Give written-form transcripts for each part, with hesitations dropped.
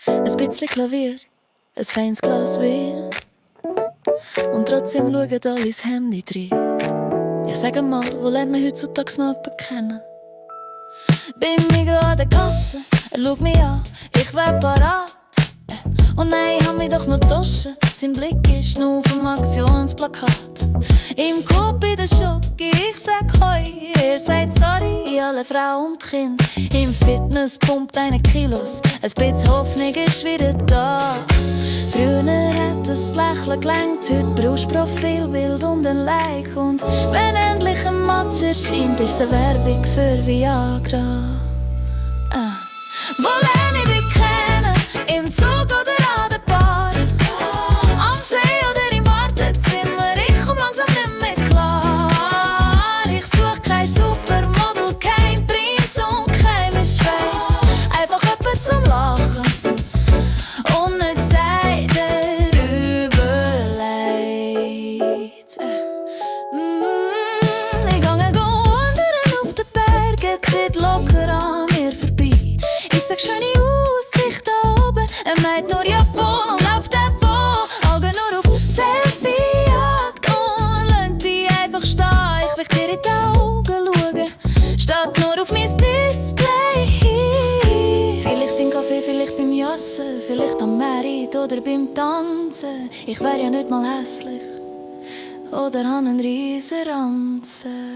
ein bisschen Klavier, ein feines Glas Wein. Und trotzdem schauen alle ins Handy rein. Ja, sag mal, wo lernt man heutzutage noch jemanden kennen? Bei mir gerade an der Kasse, er schaut mich an, ich wär parat. Und nein, ich hab mich doch noch duschen. Sein Blick ist nur auf dem Aktionsplakat. Im Coop bei der Schoki, ich sag hoi, er sagt sorry, alle Frau und Kind. Im Fitness pumpt eine Kilos, ein bisschen Hoffnung ist wieder da. Früher hat das Lächeln gelenkt, heute brauchst du Profilbild und ein Like. Und wenn endlich ein Match erscheint, ist es eine Werbung für Viagra. Wo lerne ich dich kennen? Im Zug oder an der Bar? Am See oder im Wartezimmer? Ich komm langsam nicht mehr klar. Ich such kein Supermodel, kein Prinz und kein Miss Schweiz. Einfach jemand zum Lachen und nicht Zeit der überlegt. Ich gehe wandern auf den Bergen, zieht locker an mir vorbei. Ich sag schöne Aussicht da oben, er meint nur ja voll und läuft davon. Augen nur auf Selfie-Jagd und lasst die einfach stehen. Ich möchte dir in die Augen schauen, statt nur auf mein Display. Vielleicht im Café, vielleicht beim Jassen, vielleicht am Merit oder beim Tanzen. Ich wär ja nicht mal hässlich oder han einen riesen Ranzen.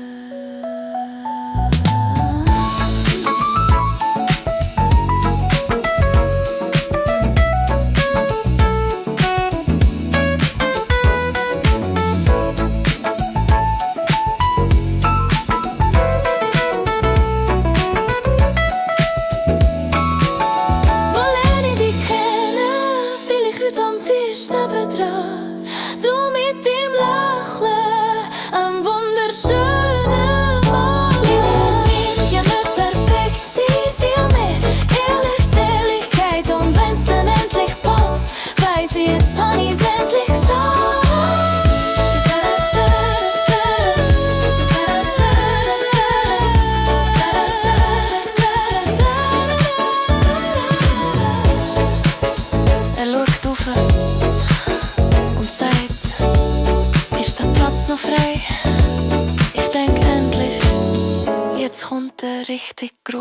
Du mit dem Lächeln, am wunderschönen Malen. Ich will ja nicht perfekt sein, viel mehr Ehrlichkeit. Und wenn's dann endlich passt, weiss ich, jetzt hab ich's endlich geschafft. Er schaut auf und sagt, ist der Platz noch frei? Ich denk endlich, jetzt kommt der richtig große